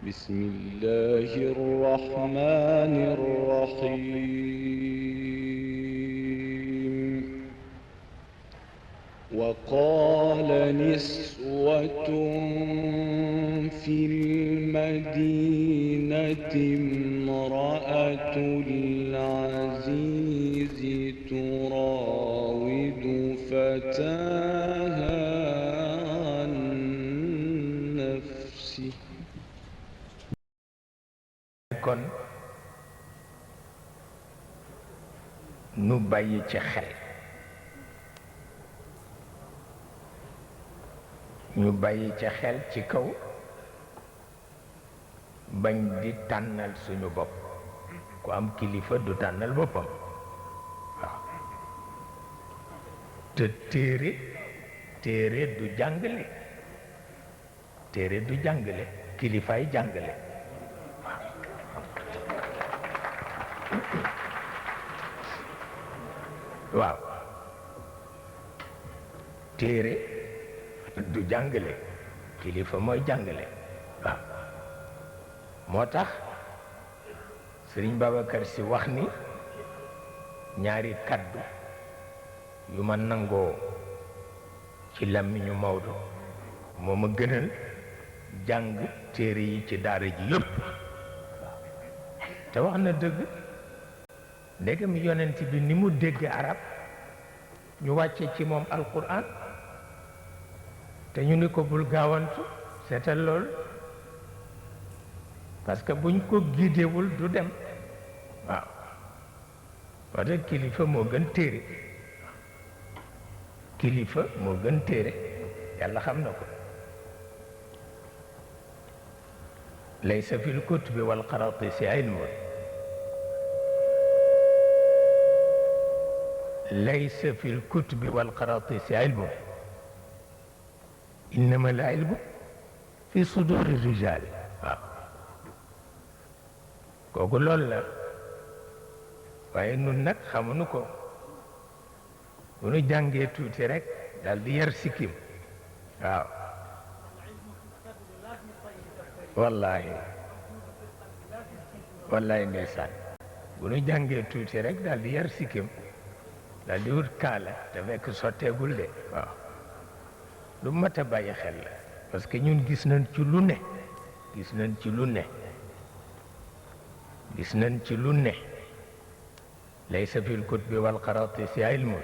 بسم الله الرحمن الرحيم وقال نسوة في المدينة امرأة العزيز تراود فتاها عن نفسه kon nu bàyyi ci xel ñu bàyyi ci xel ci kaw bañ di tànnal suñu bopp ku am kilifa du tànnal boppam waaw te téere du jàngale téere du jàngale kilifaay jàngale waaw téere du jàngale kilifa mooy jàngale waaw moo tax Sëriñ Babacar Si wax ni ñaari kaddu yu ma nangoo ci làmmiñu Maodo moo ma gënal jàng téere yi ci daara ji yëpp te wax na dëgg ndegam yonent bi ni mu dégg arab ñu wàcce ci moom alquran te ñu ni ko bul gaawantu seetal lool parce que buñ ko giidewul du dem waaw wala kilifa moo gën téere kilifa moo gën téere yàlla xam na ko laysa fil kutubi wal qaratisi ilmun ليس في الكتب والقراطيس علم إنما العلم في صدور الرجال kooku loolu la waaye nun nag xamuñu ko bu nu jàngee tuuti rek daal di yar sikkim waaw wallahi ndeysaan bu nu jàngee tuuti rek daal di yar sikkim daal di wut kaala te fekk sotteegul de waaw lu mat a bàyyi xel la parce que ñun gis nañ ci lu ne gis nañ ci lu ne gis nañ ci lu ne laysa fi lkutubi wal qaratisi ilmun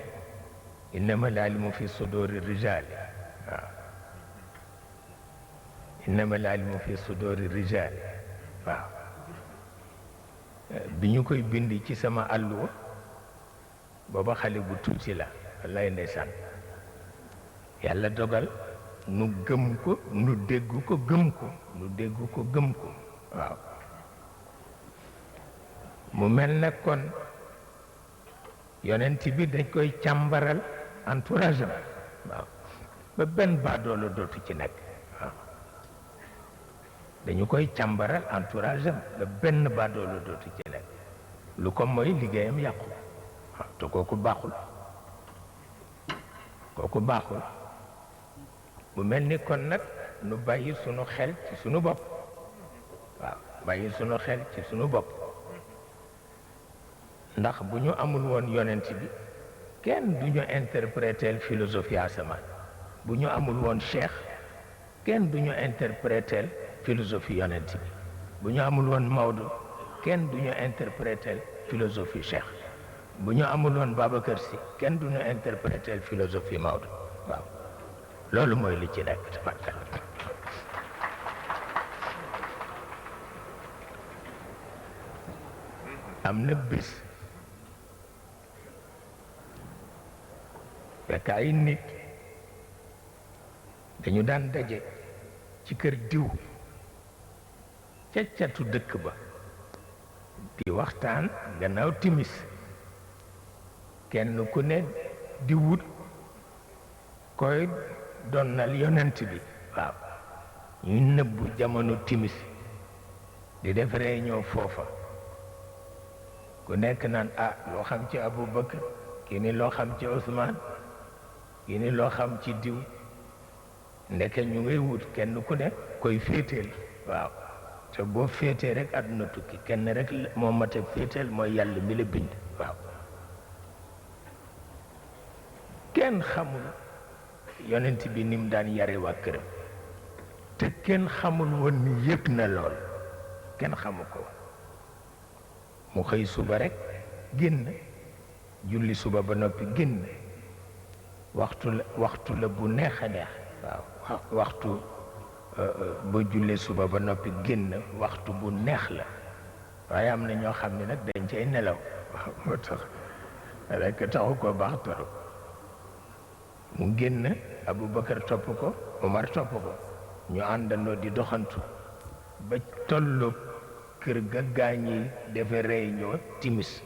innama al ilmu fi suduri rijali waaw innama al ilmu fi suduri rijali waaw bi ñu koy bind ci sama àlluwa booba xale bu tuuti la wallaay ndeysaan yàlla dogal nu gëm ko nu dégg ko gëm ko nu dégg ko gëm ko waaw mu mel na kon yonent bi dañ koy càmbaral entourage am waaw ba benn baadoolo dootu ci nekk waaw dañu koy càmbaral entourage am ba benn baadoolo dootu ci nekk lu ko mooy liggéeyam yàqu waaw te kooku baaxul mu mel ni kon nag nu bàyyi sunu xel ci sunu bopp waaw bàyyi sunu xel ci sunu bopp ndax bu ñu amul woon yonent bi kenn du ñu interpréter philosophie asamaan bu ñu amul woon cheikh kenn du ñu interpréter philosophie yonent bi bu ñu amul woon Maodo kenn du ñu interpréter philosophie cheikh bu ñu amul woon Babacar Si kenn du ñu interpréter philosophie Maodo waaw loolu mooy li ci nekk tabarkal am na bés fekk ay nit dañu daan daje ci kër diw ca catu dëkk ba di waxtaan gannaaw timis kenn ku ne di wut koy donnal yonent bi waaw ñuy nëbbu jamono timis di def réunion foofa ku nekk naan loo xam ci Abu Bakar kii ni loo xam ci Ousmane kii ni loo xam ci diw ndeke ñu ngay wut kenn ku ne koy féeteel waaw te boo féetee rek àdduna tukki kenn rek moo mat a féeteel mooy yàlla mi la bind waaw kenn xamul yonent bi ni mu daan yare waa këram te kenn xamul woon ni yëg na lool kenn xamu ko mu xëy suba rek génn julli suba ba noppi génn waxtu la bu neex a neex waaw waxtu ba jullee suba ba noppi génn waxtu bu neex la waaye am na ñoo xam ne nag dañ cay nelaw waaw moo tax rek taxu ko baax torop mu génn Aboubacar topp ko Omar topp ko ñu àndandoo di doxantu ba tollu kër ga gaañi defe réunion timis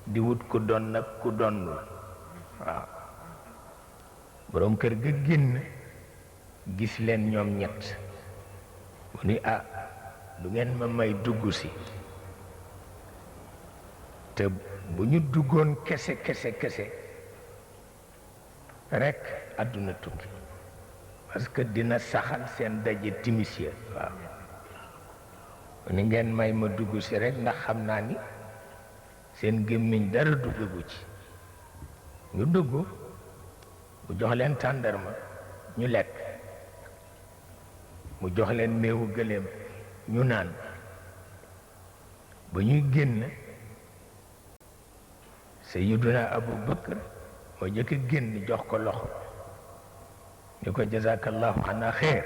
di wut ku doon nag ku doonul waaw boroom kër ga génn gis leen ñoom ñett mu ni du ngeen ma may dugg si te bu ñu duggoon kese rek àdduna tukki parce que dina saxal seen daje timis ya waaw ni ngeen may ma dugg si rek ndax xam naa ni seen gémmiñ dara duggagu ci ñu dugg mu jox leen tàndarma ñu lekk mu jox leen meewu gëléem ñu naan ba ñuy génn Sayyiduna Abu Bakr moo jëkk a génn jox ko loxo ni ko jazakallahu ana xeer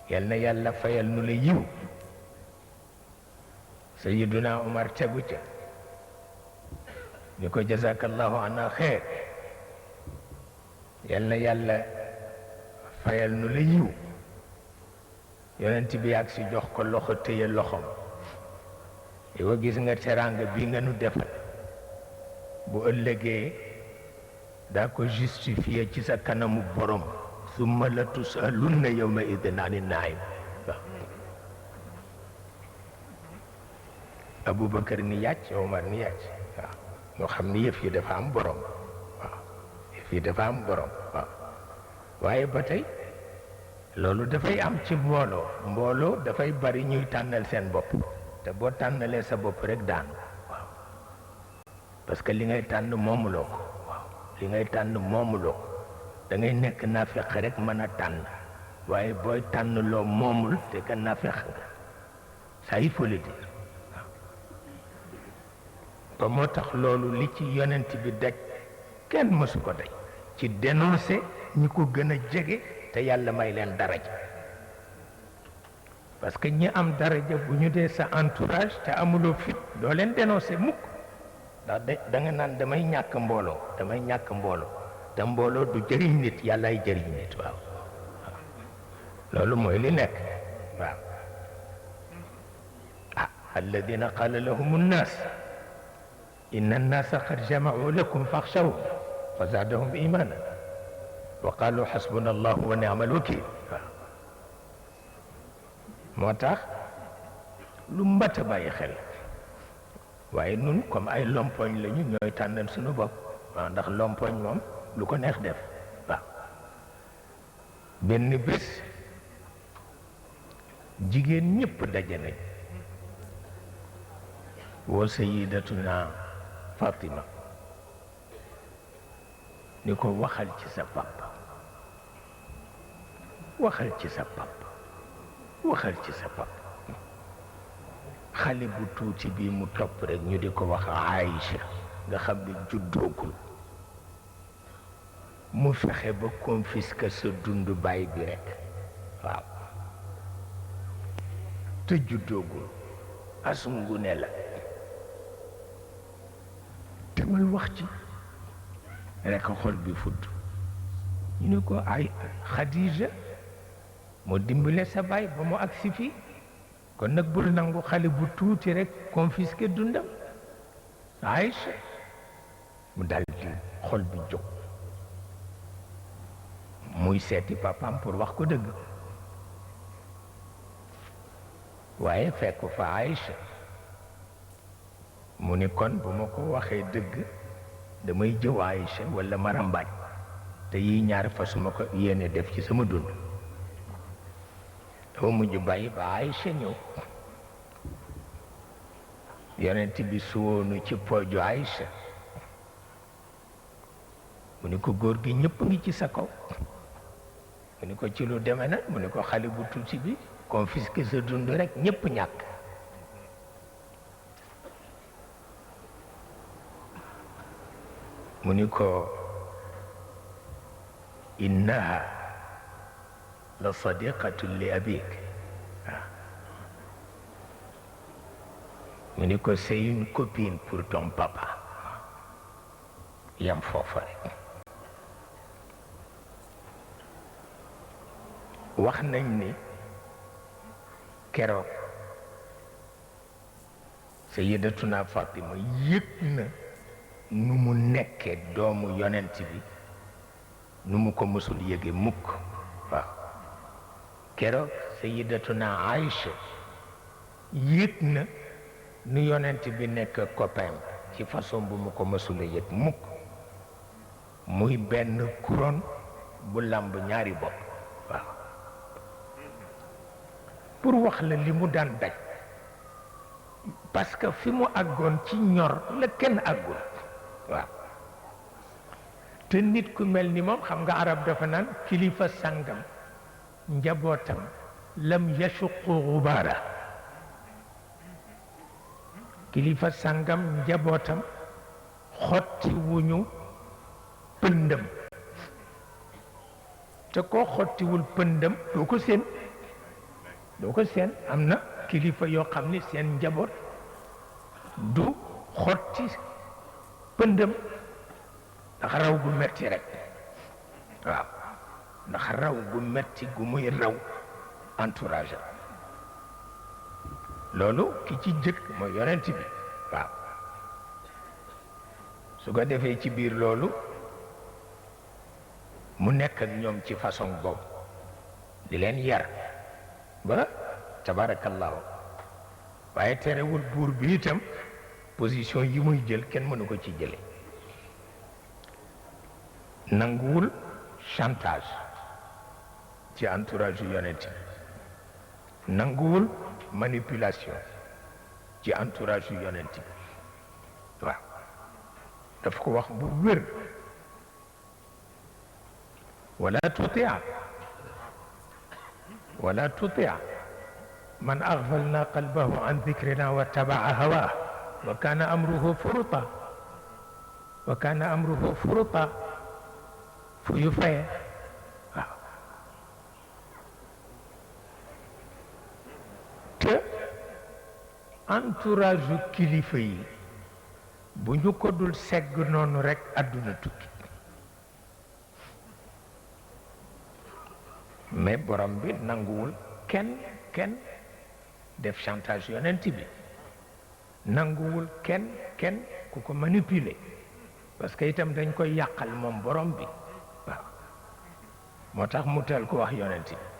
yal na yàlla fayal nu la yiw Sayyiduna Umar tegu ca ni ko jazakallahu ana xeer yal na yàlla fayal nu la yiw yonent bi ak si jox ko loxo téye loxom yow gis nga teraanga bi nga nu defal bu ëllëgee daa ko justifié ci sa kanamu borom summa la tusalunna yawma idin ani naim waaw Aboubacar ni yàcc Omar ni yàcc waaw ñoo xam ni yëf yi dafa am borom waaw yëf yi dafa am borom waaw waaye ba tey loolu dafay am ci mbooloo dafay bari ñuy tànnal seen bopp te boo tànnalee sa bopp rek daanu waaw parce que li ngay tànn moomuloo ko waaw li ngay tànn moomuloo ko da ngay nekk naafeq rek mën a tànn waaye booy tànn loo moomul te ka naafeq nga ça il faut le dire waaw ba moo tax loolu li ci yonent bi daj kenn mësu ko daj ci dénoncer ñi ko gën a jege te yàlla may leen daraja parce que ñi am daraja bu ñu dee sa entourage te amuloo fit doo leen dénoncer mukk ndax da nga naan damay ñàkk mbooloo te mbooloo du jëriñ nit yàllaay jëriñ nit waaw loolu mooy li nekk waaw alladina qala lahum nnaas inna nnaasa qad jama'u lakum faxshawhum fa zaadahum imanan wa qalu xasbuna allahu wa ni'mal wakil waaw moo tax lu mbat a bàyyi xel waaye nun comme ay lompoñ lañu ñooy tànnal suñu bopp waaw ndax lompoñ moom lu ko neex def waaw benn bés jigéen ñépp daje nañ woo Sayyidatuna Fatima ni ko waxal ci sa papa waxal ci sa papa waxal ci sa papa xale bu tuuti bii mu topp rek ñu di ko wax Aïcha nga xam ne juddoogul mu fexe ba confisque sa dund baay bi rek waaw te juddoogul asungu ne la demal wax ci rek xol bi fudd ñu ne ko ay Khadija moo dimbale sa baay ba mu agsi fii kon nag bul nangu xale bu tuuti rek confisqué dundam Aïcha mu dal di xol bi jóg muy seeti papaam pour wax ko dëgg waaye fekk fa Aïcha mu ni kon bu ma ko waxee dëgg damay jëw Aïcha wala ma rambaaj te yi ñaar fa su ma ko yéene def ci sama dund dafa mujj bàyyi ba Aïcha ñëw yonent bi suwoonu ci pooju Aïcha mu ni ko góor gi ñëpp ngi ci sa kaw mu ni ko ci lu deme nag mu ni ko xale bu tuuti bi confisqué sa dund rek ñëpp ñàkk mu ni ko innaha la sadiqatun li abik mu ni ko c'est une copine pour ton papa yam foofa rek wax nañ ni keroog Sayyidatuna Fatima yëg na nu mu nekkee doomu yonent bi nu mu ko mësul yëge mukk waaw keroog Sayyidatuna Aïcha yëg na nu yonent bi nekk copain ci façon bu mu ko mësula yëg mukk muy benn couronne bu lamb ñaari bopp waaw pour wax la li mu daan daj parce que fi mu àggoon ci ñor la kenn àggul waaw te nit ku mel ni moom xam nga arab dafa naan kilifa sangam njabootam lam yasuqu gubaara kilifa sangam njabootam xotti wuñu pëndëm te koo xottiwul pëndëm doo ko seen am na kilifa yoo xam ni seen njaboot du xotti pëndëm ndax raw gu metti rek waaw ndax raw gu metti gu muy raw entourage loolu ki ci jëkk mooy yonent bi waaw su ko defee ci biir loolu mu nekk ak ñoom ci façon boobu di leen yar ba tabarakallahu waaye terewul buur bi itam position yi muy jël kenn mënu ko ci jële nanguwul chantage ci entourage yu yonent bi nanguwul manipulation ci entourage yu yonent bi waaw daf ko wax bu wér ولا تطع من أغفلنا قلبه عن ذكرنا واتبع هواه وكان أمره فرطا فيفيا te entourage kilifa yi bu ñu ko dul segg noonu rek àdduna tukki mais borom bi nanguwul kenn def chantage yonent bi nanguwul kenn ku ko manipuler parce que itam dañ koy yàqal moom borom bi waaw moo tax mu teel ko wax yonent bi